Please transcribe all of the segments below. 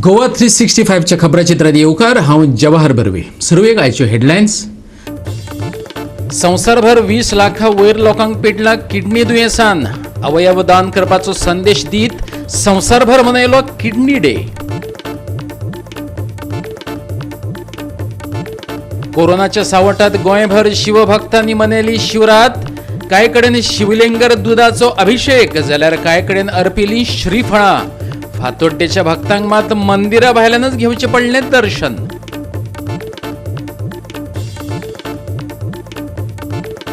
गोवा 365च्या खबराचित्रात येवकार. हांव जवाहर बर्वे. सुरवेक आयच्यो हेडलायन्स. संवसारभर 20 लाखा वयर लोकांक पेटला किडनी दुयेंसान. अवयव दान करपाचो संदेश दीत संवसारभर मनयलो किडनी डे. कोरोनाच्या सावटात गोंयभर शिवभक्तांनी मनयली शिवरात. कांय कडेन शिवलिंगर दुदाचो अभिषेक जाल्यार कांय कडेन अर्पिली श्रीफळां. फातोड्डेच्या भक्तांक मात मंदिरा भायल्यानच घेवचें पडलें दर्शन.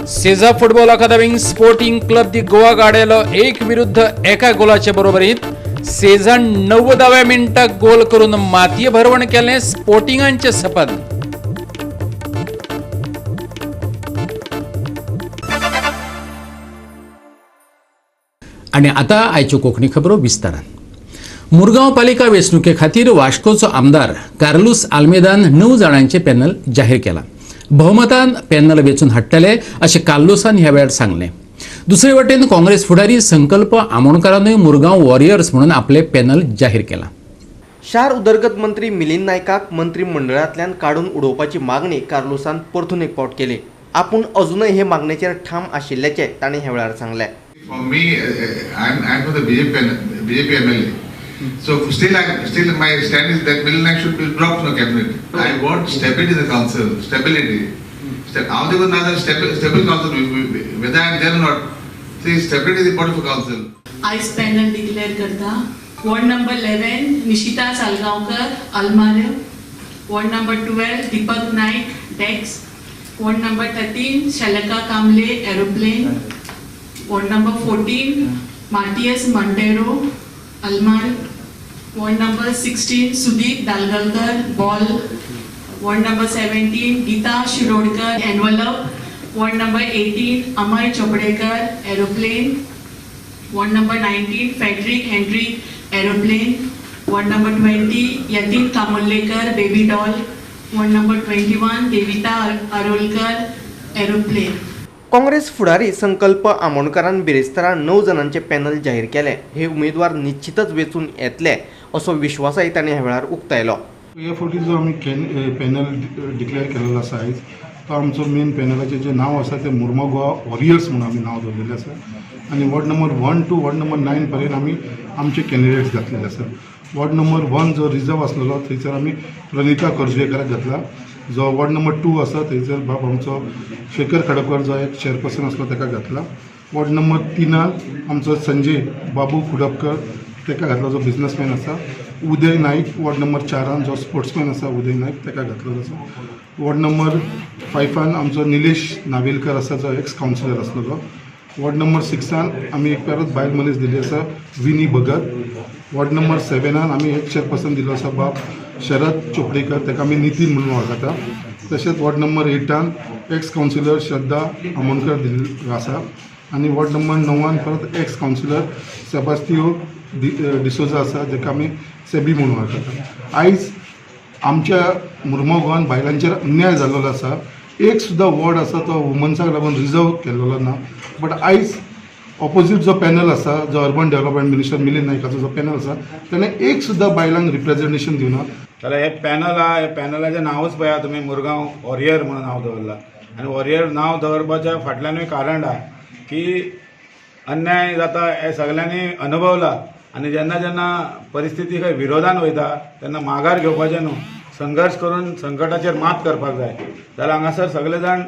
सेझा फुटबॉल अकादमीक स्पोर्टिंग क्लब दी गोवा गाडेलो 1-1 गोलाचे बरोबरीत. सेझान 90व्या मिनटाक गोल करून मातये भरवण केलें स्पोर्टिंगांचें सपन. आनी आतां आयच्यो कोंकणी खबरो विस्तारान. मुरगांव पालिका वेंचणुके खातीर वास्कोचो आमदार कार्लूस आल्मेदान 9 जाणांचे पॅनल जाहीर केला. भोवमतान पॅनल वेंचून हाडटले अशें कार्लूसान ह्या वेळार सांगलें. दुसरे वटेन काँग्रेस फुडारी संकल्प आमोणकारानूय मुरगांव वॉरियर्स म्हणून आपले पॅनल जाहीर केला. शार उदरगत मंत्री मिलिंद नायकाक मंत्रिमंडळांतल्यान काडून उडोवपाची मागणी कार्लूसान परतून एक फावट केली. आपूण अजुनय हे मागणेचेर ठाम आशिल्ल्याचें ताणें ह्या वेळार सांगलें. For me, I'm for the BJP MLA. So still my stand is that Milind Naik should be dropped from the cabinet. I want stability in the council, stability. Stable council, whether I am there or not. See, stability is important for council. आयज panel declare करता. Ward number 11 Nishita Salgaonkar Almar, ward number 12 Deepak Naik Dex, ward number 13 Shalaka Kamble aeroplane, ward number 14 Matias Monteiro Almar, ward number 16 Sudeep Dalgalkar ball, ward number 17 Geeta Shirodkar envelope, ward number 18 Amar Chopdekar aeroplane, ward number 19 Frederick Henry aeroplane, ward number 20 Yatin Kamollekar baby doll, ward number 21 Devita Arolkar aeroplane. Congress फुडारी संकल्प आमोणकारान बिरेस्तारा 9 जाणांचे panel जाहीर केले. हे उमेदवार निश्चितच वेंचून येतले असो विश्वासय ताणें ह्या वेळार उक्तायलो. हे फावटी जो आमी पॅनल डिक्लेअर केलेलो आसा आयज, तो आमचो मेन पॅनलाचें जें नांव आसा तें मुर्मो गोवा वॉरियर्स म्हणून आमी नांव दवरलेलें आसा. आनी ward number 1 to ward number 9 पर्यंत आमी आमचे कॅन्डिडेट्स घातलेले आसा. वॉर्ड नंबर 1 जो रिजर्व आसलेलो थंयसर आमी प्रणिता करजुवेकराक घातला. जो वॉर्ड नंबर 2 आसा थंयसर बाब आमचो शेखर खडपकर जो एक चेअरपर्सन आसलो ताका घातला. वॉर्ड नंबर 3 आमचो संजय बाबू खुडपकर ताका घातला, जो बिजनसमॅन आसा. उदय नाईक वॉर्ड नंबर 4 जो स्पोर्ट्समॅन आसा उदय नाईक ताका घातलेलो आसा. वॉर्ड नंबर 5 आमचो निलेश नावेलकर आसा, जो एक्स कावन्सिलर आसलेलो. वॉर्ड नंबर 6 आमी एक परत बायल मनीस दिल्ली आसा, विनी भगत. वॉर्ड नंबर 7 आमी एक चेअरपर्सन दिल्लो आसा, बाब शरद चोपडेकर, ताका आमी नितीन म्हणून वळखता. तशेंच वॉर्ड नंबर 8 एक्स कावन्सिलर श्रद्धा आमोणकर दिल्ली आसा. आनी वॉर्ड नंबर 9 परत एक्स कावन्सिलर सेबास्तियो डिसोजा आसा, जाका आमी सेबी म्हणून वळखता. आयज आमच्या मुर्मो गोवान बायलांचेर अन्याय जाल्लो आसा. एक सुद्दां वॉर्ड आसा तो वुमन्साक लागून रिजर्व केल्लो ना. बट आयज ऑपोजीट जो पॅनल आसा, जो अर्बन डेव्हलपमेंट मिनिस्टर मिलिंद नायकाचो जो पॅनल आसा, ताणें एक सुद्दां बायलांक रिप्रेझेंटेशन दिवना. जाल्यार हें पॅनल आहा, हे पॅनलाचें नांवूच पळया तुमी, मुरगांव वॉरियर म्हणून नांव दवरलां. आनी वॉरियर नांव दवरपाच्या फाटल्यानूय कारण आहा की अन्याय जाता हें सगल्यांनी अनुभवला. आनी जेन्ना जेन्ना परिस्थिती खंय विरोधान वयता तेन्ना माघार घेवपाचें न्हू, संघर्श करून संकटाचेर मात करपाक जाय. जाल्यार हांगासर सगळे जाण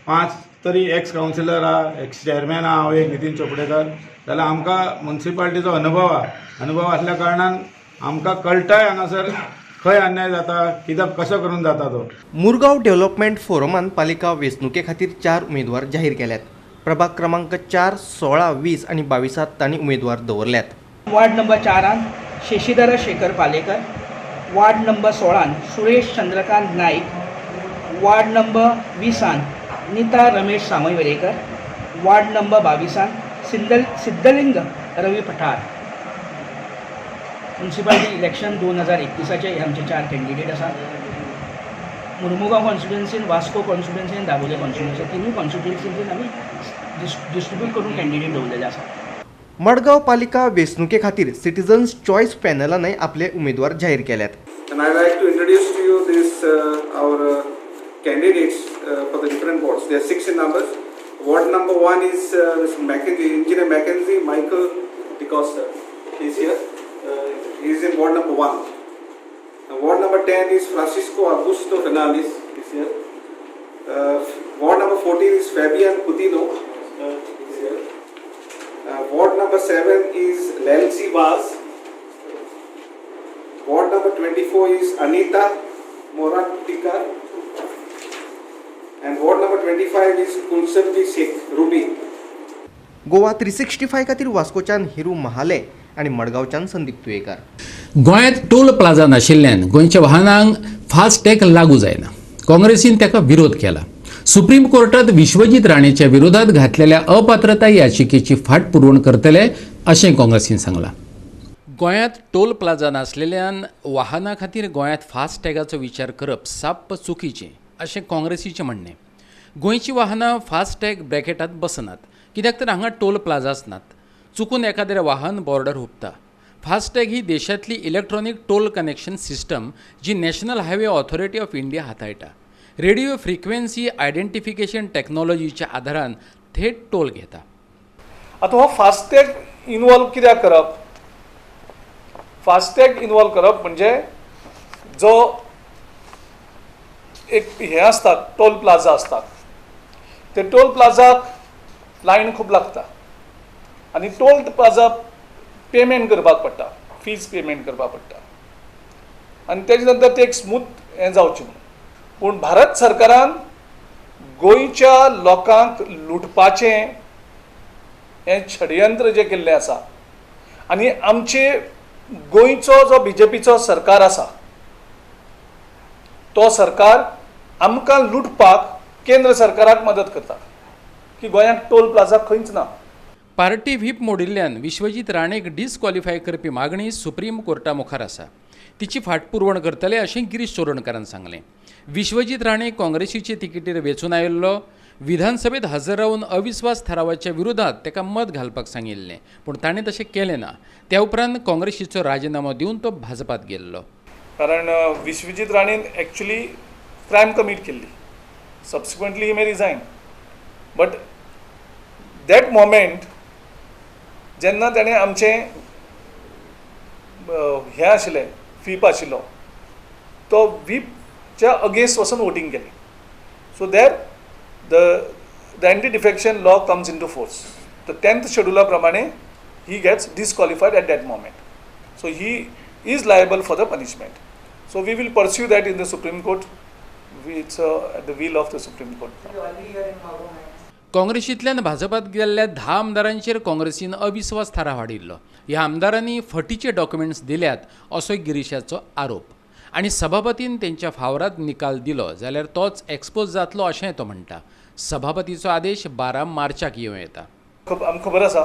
5 तरी एक्स कावन्सिलर आहा, एक्स चेअरमॅन आहा, हांव एक नितीन चोपडेकर. जाल्यार आमकां मुन्सिपालिटीचो अनुभव आहा. अनुभव आसल्या कारणान आमकां कळटाय हांगासर खंय अन्याय जाता, कित्याक कसो करून जाता तो. मुरगांव डेव्हलपमेंट फोरमान पालिका वेंचणुके खातीर 4 उमेदवार जाहीर केल्यात. प्रभाग क्रमांक 4, 16, 20 आनी 22 तांणी उमेदवार दवरल्यात. Ward number 4 Shashidhar Shekhar Palekar, ward number 16 Suresh Chandrakant Naik, ward number 20 Nita Ramesh Samayverekar, ward number 22 Siddhaling Ravi Pathar. Municipality election 2021 हे आमचे 4 कॅन्डिडेट आसात. मुर्मुगांव कॉन्स्टिट्युएन्सीन, वास्को कॉन्स्टिट्युएन्सी आनी दाबोले कॉन्स्टिट्युएन्सी, तिनूय कॉन्स्टिट्युएन्सीन आमी डिस्ट्रिब्यूट करून कॅन्डिडेट दवरलेले आसात. मडगांव पालिका वेंचणुके खातीर सिटीजन्स चॉयस पॅनलानय आपले उमेदवार जाहीर केल्यात. And I like to introduce to you this our candidates for the different wards. There are 6 in numbers. Ward number 1 is Mr. Mackenzie, Engineer Mackenzie Michael DeCosta. He is here. He is in ward number 1. And ward number 10 is Francisco Augusto Fernandez. He is here. Ward number 14 is Fabian Coutinho. He is here. Ward number 7 is Lelsi Vaz. Ward number 24 is Anita Moratika. And ward number 25 is Kulsabji Sheikh Ruby. Goa 365 खातीर वास्कोच्यान हिरू महाले आनी मडगांवच्यान संदीप तुयेकार. गोंयांत toll plaza नाशिल्ल्यान गोंयच्या वाहनांक फास्टॅग लागू जायना. काँग्रेसीन ताका विरोध केला. सुप्रीम कोर्टात विश्वजीत राणेच्या विरोधात घातलेल्या अपात्रता याचिकेची फाटपुरवण करतले अशें काँग्रेसीन सांगलां. गोंयांत टोल प्लाझा नासलेल्यान वाहना खातीर गोंयांत फास्टॅगाचो विचार करप साप्प चुकीचें अशें काँग्रेसीचें म्हणणें. गोंयचीं वाहनां फास्टॅग ब्रॅकेटांत बसनात कित्याक तर हांगा टोल प्लाझाच नात. चुकून एखाद्रें वाहन बॉर्डर हुपता. फास्टॅग ही देशांतली इलेक्ट्रॉनीक टोल कनेक्शन सिस्टम जी National Highway Authority of India हाताळटा. Radio frequency identification टॅक्नॉलॉजीच्या आदारान थेट टोल घेता. आतां हो फास्टॅग इनवॉल्व कित्याक करप? फास्टॅग इनवॉल्व करप म्हणजे जो एक हें आसता टोल प्लाझा आसता, ते टोल प्लाझाक लायन खूब लागता आनी टोल प्लाझा पेमेंट करपाक पडटा, फीज पेमेंट करपाक पडटा आनी तेजे नंतर ते एक स्मूथ हें जावचें म्हणून. पूण भारत सरकारान गोंयच्या लोकांक लुटपाचें हें षडयंत्र जें केल्लें आसा आनी आमचे गोंयचो जो बीजेपीचो सरकार आसा तो सरकार आमकां लुटपाक केंद्र सरकाराक मदत करता की गोंयांत टोल प्लाझा खंयच ना. पार्टी व्हीप मोडिल्ल्यान विश्वजीत राणेक डिस्क्वॉलिफाय करपी मागणी सुप्रीम कोर्टा मुखार आसा. तिची फाटपुरवण करतले अशें गिरीश चोडणकारान सांगलें. विश्वजीत राणे काँग्रेसीचे तिकेटीर वेंचून आयिल्लो. विधानसभेत हजर रावन अविस्वास थारावाच्या विरोधात ताका मत घालपाक सांगिल्लें, पूण ताणें तशें केलें ना. त्या उपरांत काँग्रेसीचो राजिनामो दिवन तो भाजपात गेल्लो. कारण विश्वजीत राणेन एक्चुअली क्रायम कमीट केल्ली. Subsequently he may resign, but that moment जेन्ना ताणें आमचें हें आशिल्लें व्हीप आशिल्लो तो व्हीपच्या अगेन्स्ट वचून वोटींग केलें. So there the anti defection law comes into force. The 10th शेड्युला प्रमाणे he gets disqualified at that moment. So he is liable for the punishment. So we will pursue that in the Supreme Court. It's at the will of the Supreme Court. काँग्रेसींतल्यान भाजपात गेल्ल्या 10 आमदारांचेर काँग्रेसीन अविस्वास थाराव हाडिल्लो. ह्या आमदारांनी फटीचे documents दिल्यात असो गिरीशाचो आरोप आनी सभापतीन तेंच्या फावरात निकाल दिलो जाल्यार तोच एक्सपोज जातलो अशेंय तो म्हणटा. सभापतीचो आदेश 12 मार्चाक येवं येता. आमकां खबर आसा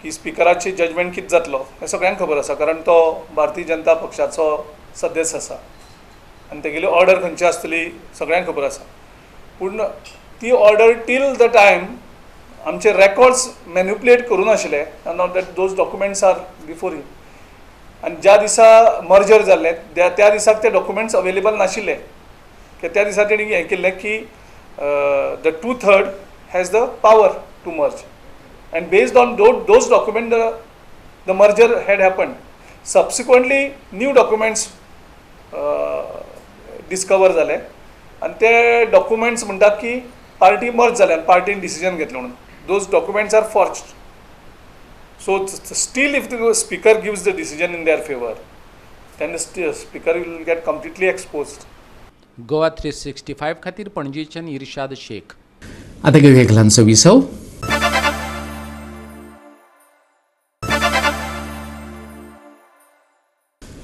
की स्पिकराची जजमेंट कितें जातलो हें सगळ्यांक खबर आसा, कारण तो भारतीय जनता पक्षाचो सदस्य आसा आनी तेगेली ऑर्डर खंयची आसतली सगळ्यांक खबर आसा. पूण ती ऑर्डर टील the time आमचे रेकॉर्ड्स मॅन्युपुलेट करूं नाशिल्ले, not that those documents are before him. आनी ज्या दिसा मर्जर जाल्लें त्या दिसाक ते डॉक्युमेंट्स अवेलेबल नाशिल्ले. त्या दिसा तेणी हें केल्लें की the 2/3 has the power to merge and based on those document the merger had happened. Subsequently new documents discover जाले आनी ते डॉक्युमेंट्स म्हणटात की पार्टी मर्ज जाले आनी पार्टीन डिसिजन घेतलें म्हणून. Those documents are forged. So still if the speaker gives the decision in their favour then the speaker will get completely exposed. Goa 365 खातीर पणजेच्यान इर्शाद शेख. आतां घेवया एक ल्हानसो विसव.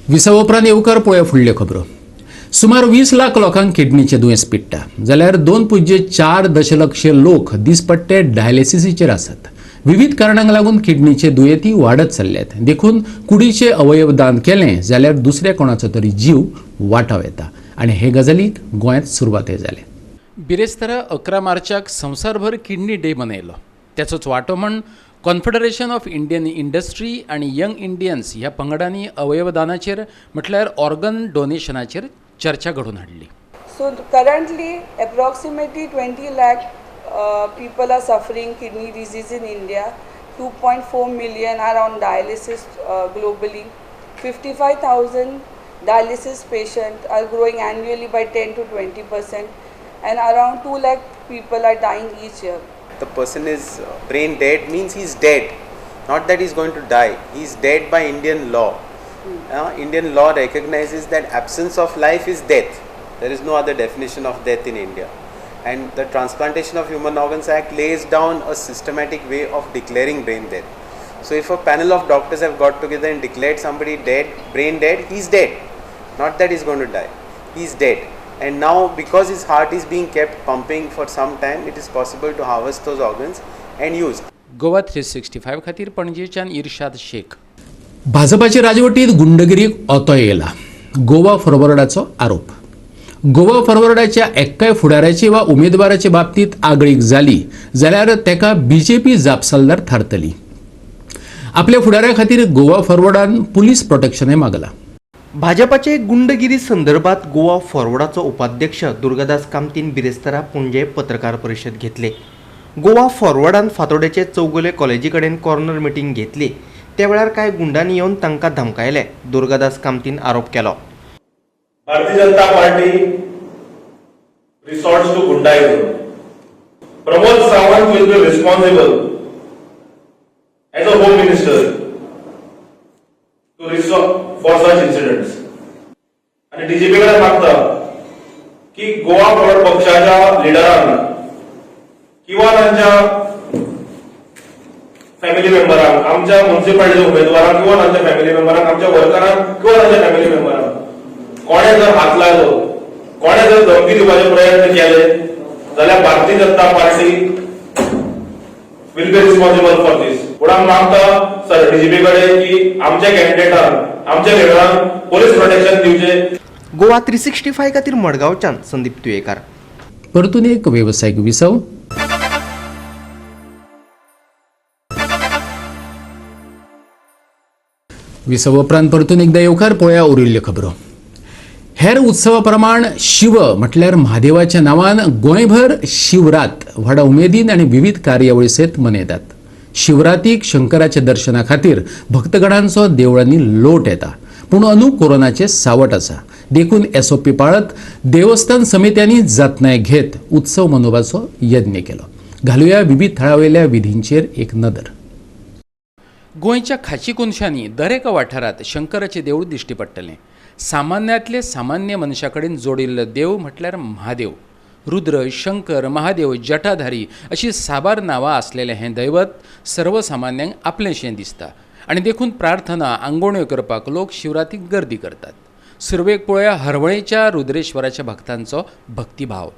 विसव उपरांत येवकार पळोवया फुडल्यो खबरो. सुमार 20 लाख लोकांक किडनीचें दुयेंस पिडटा जाल्यार 2.4 दशलक्ष लोक दिसपट्टे डायलिसिसीचेर आसात. विविध कारणांक लागून किडनीचे दुयेंती वाडत चल्ल्यात. देखून कुडीचे अवयव दान केलें जाल्यार दुसऱ्या कोणाचो तरी जीव वाटाव येता आनी हे गजालीक गोंयांत सुरवातय जाल्या. बिरेस्तारा 11 मार्चाक संवसारभर किडनी डे मनयलो. त्याचोच वांटो म्हण कॉन्फेडरेशन ऑफ इंडियन इंडस्ट्री आनी यंग इंडियन्स ह्या पंगडांनी अवयवदानाचेर म्हटल्यार ऑर्गन डोनेशनाचेर चर्चा घडोवन हाडली. So currently approximately 20 lakh people are suffering kidney disease in India. 2.4 million are on dialysis globally. 55,000 dialysis patients are growing annually by 10 to 20%, and around 2 lakh people are dying each year. The person is brain dead means he is dead, not that he is going to die. He is dead by Indian law. Indian law recognizes that absence of life is death. There is no other definition of death in India. And the Transplantation of Human Organs Act lays down a systematic way of declaring brain death. So if a panel of doctors have got together and declared somebody dead, brain dead, he's dead. Not that he's going to die, he's dead. And now because his heart is being kept pumping for some time, it is possible to harvest those organs and use. Goa 365 खातीर पणजेच्यान इर्शाद शेख. भाजपाचे राजवटीत गुंडगिरीक ओतो येयला, गोवा फॉरवर्डाचो आरोप. गोवा फॉरवर्डाच्या एक्काय फुडाऱ्याची वा उमेदवाराचे बाबतींत आगळीक जाली जाल्यार तेका बीजेपी जापसालदार थारतली. आपल्या फुडाऱ्या खातीर गोवा फॉरवर्डान पुलीस प्रोटेक्शनय मागला. भाजपाचे गुंडगिरी संदर्भात गोवा फॉरवर्डाचो उपाध्यक्ष दुर्गादास कामतीन बिरेस्तारा पणजे पत्रकार परिशद घेतले. गोवा फॉरवर्डान फातोडेचे चौगुले कॉलेजी कडेन कॉर्नर मिटींग घेतली. त्या वेळार कांय गुंडांनी येवन तांकां धमकायले. दुर्गादास कामतीन आरोप केलो. Bharatiya Janata Party resorts to goondaism. Pramod Sawant will be responsible as a home minister to resort for such incidents. आणि डीजीपी कडेन मागता की गोवा फॉरवर्ड पक्षाच्या लिडरांक किंवा तांच्या फॅमिली मेंबरांक, आमच्या म्युनिसिपालिटीच्या उमेदवारांक किंवा तांच्या फॅमिली मेंबरांक, आमच्या वर्करांक किंवा तांच्या फॅमिली मेंबरांक कोणे जर हात लायलो, कोणे जर धमकी दिवपाचे प्रयत्न केले जाल्यार Bharatiya Janata Party will be responsible for this. पूण आमी मागता सर डीजीपी कडेन की आमच्या कॅन्डिडेटांक, आमच्या लिडरांक पोलीस प्रोटेक्शन दिवचें. गोवा 365 खातीर मडगांवच्यान संदीप तुयेकार. परतून एक वेवसायीक विसव. विसव उपरांत परतून एकदा येवकार. पळया उरिल्ल्यो खबरो. हेर उत्सवा प्रमाण शिव म्हटल्यार म्हादेवाच्या नांवान गोंयभर शिवरात व्हडा उमेदीन आनी विविध कार्यावळी सयत मनयतात. शिवरातीक शंकराच्या दर्शना खातीर भक्तगणांचो देवळांनी लोट येता. पूण अंदू कोरोनाचें सावट आसा, देखून एसओपी पाळत देवस्थान समित्यांनी जतनाय घेत उत्सव मनोवपाचो यत्न केलो. घालुया विविध थळावेल्या विधींचेर एक नदर. गोंयच्या खाची कोनशांनी दरेका वाठारांत शंकराचें देवूळ दिश्टी पडटलें. सामान्यांतले सामान्य मनशा कडेन जोडिल्लो देव म्हटल्यार महादेव. रुद्र, शंकर, महादेव, जटाधारी अशी साबार नांवां आसलेलें हें दैवत सर्वसामान्यांक आपलेंशें दिसता आनी देखून प्रार्थना आंगोवण्यो करपाक लोक शिवरातीक गर्दी करतात. सुरवेक पळोवया हरवळेच्या रुद्रेश्वराच्या भक्तांचो भक्तिभाव.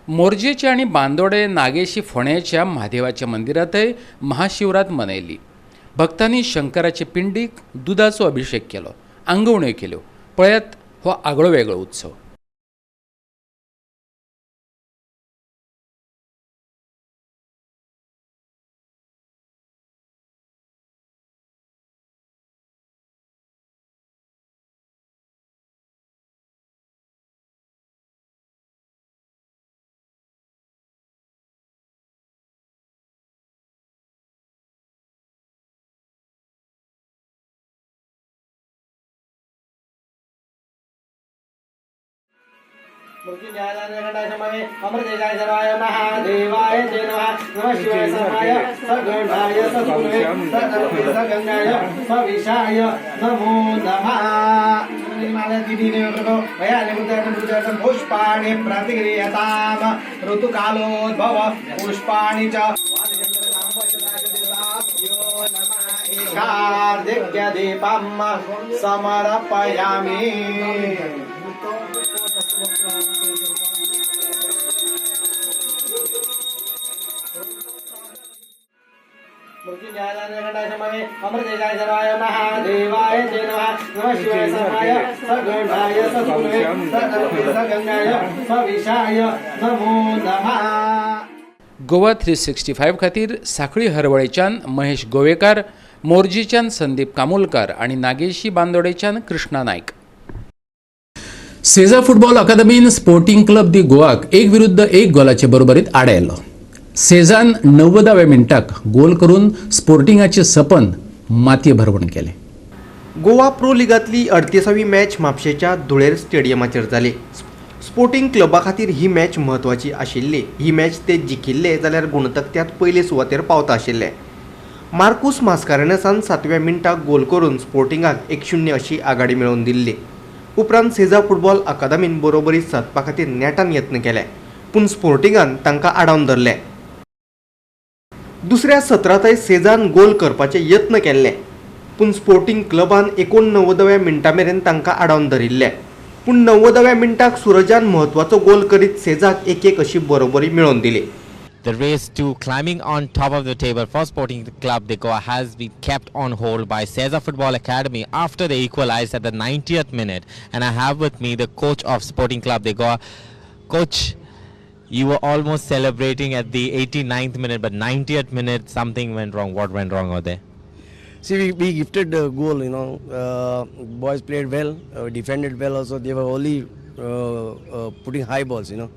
मोरजेच्या आणि बांदोडे नागेशी फोंड्याच्या म्हादेवाच्या मंदिरांतय महाशिवरात मनयली. भक्तांनी शंकराचे पिंडीक दुदाचो अभिषेक केलो, आंगवण्यो केल्यो. पळयात हो आगळो वेगळो उत्सव. अमृतेशाय महादेवाय ते नमः। नमः शिवाय सर्वाय सगणाय सगुणे सगण्याय सविषाय नमो नमः। पुष्पाणि प्रतिगृह्यताम ऋतुकालोद्भव पुष्पाणि च कार्तिक्यदीपं समर्पयामि। अमृतेशाय महादेवाय ते नमः। नमः शिवाय सर्वाय सगणाय सगुणे सगण्याय सविषाय नमो नमः। गोवा 365 खातीर साखळी हरवळेच्यान महेश गोवेकार, मोरजीच्यान संदीप कामुलकार आनी नागेशी बांदोडेच्यान कृष्णा नायक। सेजा फुटबॉल अकादमीन स्पोर्टिंग क्लब दी गोवाक 1-1 गोलाचे बरोबरीत आडायलो। सेजान 90व्या मिनटाक गोल करून स्पोर्टिंगाचे सपन मातये भरवण केलें। गोवा प्रो लिगांतली 38वी मॅच म्हापशेच्या धुळेर स्टेडियमाचेर जाली। स्पोर्टिंग क्लबा खातीर ही मॅच म्हत्वाची आशिल्ली। ही मॅच ते जिखिल्ले जाल्यार गुणतकट्यांत पयले सुवातेर पावता आशिल्ले। मार्कुस मास्कारेनसान 7व्या मिनटाक गोल करून स्पोर्टिंगाक 1-0 अशी आघाडी मेळोवन दिल्ली। उपरांत सेजा फुटबॉल अकादमीन बरोबरी सादपा खातीर नेटान यत्न केले, पूण स्पोर्टिंगान तांकां आडावन धरले। दुसऱ्या सत्रांतय सेजान गोल करपाचे यत्न केल्ले, पूण स्पोर्टिंग क्लबान 89व्या मिनटा मेरेन तांकां आडावन धरिल्ले। पूण 90व्या मिनटाक सुरजान म्हत्वाचो गोल करीत सेजाक 1-1 अशी बरोबरी मेळोवन दिली। The race to climbing on top of the table for Sporting Club de Goa has been kept on hold by Seza Football Academy after they equalized at the 90th minute. And I have with me the coach of Sporting Club de Goa. Coach, you were almost celebrating at the 89th minute, but 90th minute something went wrong. What went wrong out there? See, we gifted the goal, you know. Boys played well, defended well also. They were only putting high balls, you know.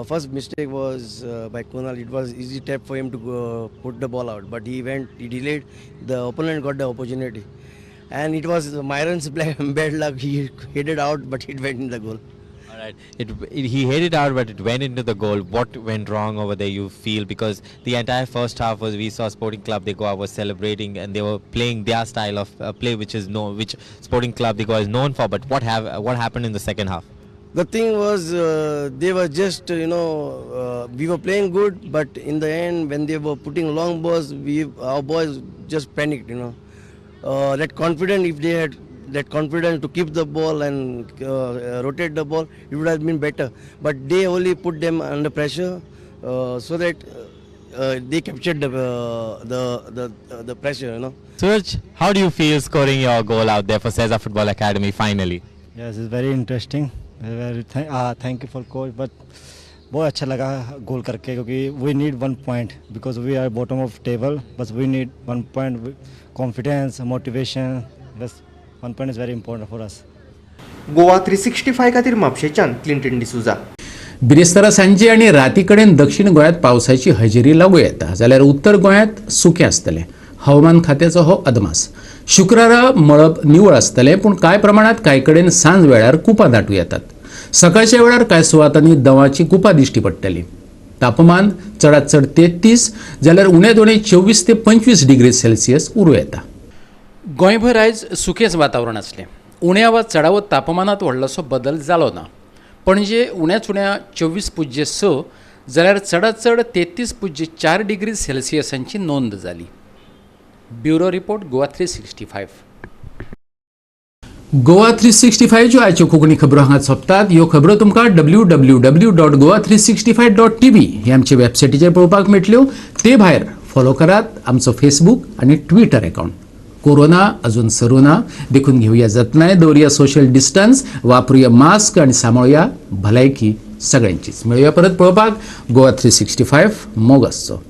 First mistake was by Kunal. It was easy tap for him to go, put the ball out, but he delayed. The opponent got the opportunity, and it was Myron's bad luck. He headed out, but it went in the goal. All right, he headed out, but it went into the goal. What went wrong over there, you feel? Because the entire first half was, we saw Sporting Club de Goa was celebrating and they were playing their style of play, which Sporting Club de Goa is known for. But what happened in the second half? The thing was, they were just, you know, we were playing good, but in the end, when they were putting long balls, our boys just panicked, you know. That confidence, if they had that confidence to keep the ball and rotate the ball, it would have been better. But they only put them under pressure, so that they captured the pressure, you know. Suraj, how do you feel scoring your goal out there for Seza Football Academy finally? Yes, it's very interesting. Very thank you for coach, but बहुत अच्छा लगा गोल करके, क्योंकि we need 1 point because we are bottom of table. Bus we need 1 point, confidence, motivation, bus 1 point is very important for us. Goa 365 खातीर म्हापशेच्यान Clinton D'Souza. बिरेस्तारा सांजे आनी राती कडेन दक्षिण गोंयांत पावसाची हजेरी लागू येता, जाल्यार उत्तर गोंयांत सुकें आसतलें. हवामान खात्याचो हो अदमास. शुक्रारा मळब निवळ आसतलें, पूण कांय प्रमाणांत कांय कडेन सांज वेळार कुपां दाटूं येतात. सकाळच्या वेळार कांय सुवातांनी दवाची कुपां दिश्टी पडटली. तापमान चडांत चड 33 जाल्यार उण्यांत उणें 24 ते 25 डिग्री सेल्सियस उरूं येता. गोंयभर आयज सुकेंच वातावरण आसलें. उण्या वा चडावत तापमानांत व्हडलोसो बदल जालो ना. पणजे उण्यांत उण्या 24.6 जाल्यार चडांत चड 33.4 डिग्री सेल्सियसांची नोंद जाली. Bureau report, Goa 365. Goa 365 ज्यो आयच्यो कोंकणी खबरो हांगा सोंपतात. ह्यो खबरो तुमकां www.goa365.tv हे आमचे वेबसायटीचेर पळोवपाक मेळटल्यो. ते भायर फॉलो करात आमचो फेसबूक आनी ट्विटर अकावंट. कोरोना अजून सरू ना, देखून घेवया जतनाय, दवरुया सोशल डिस्टन्स, वापरुया मास्क आनी सांबाळुया भलायकी सगळ्यांचीच. मेळुया परत पळोवपाक गोवा 365. मोग आसचो.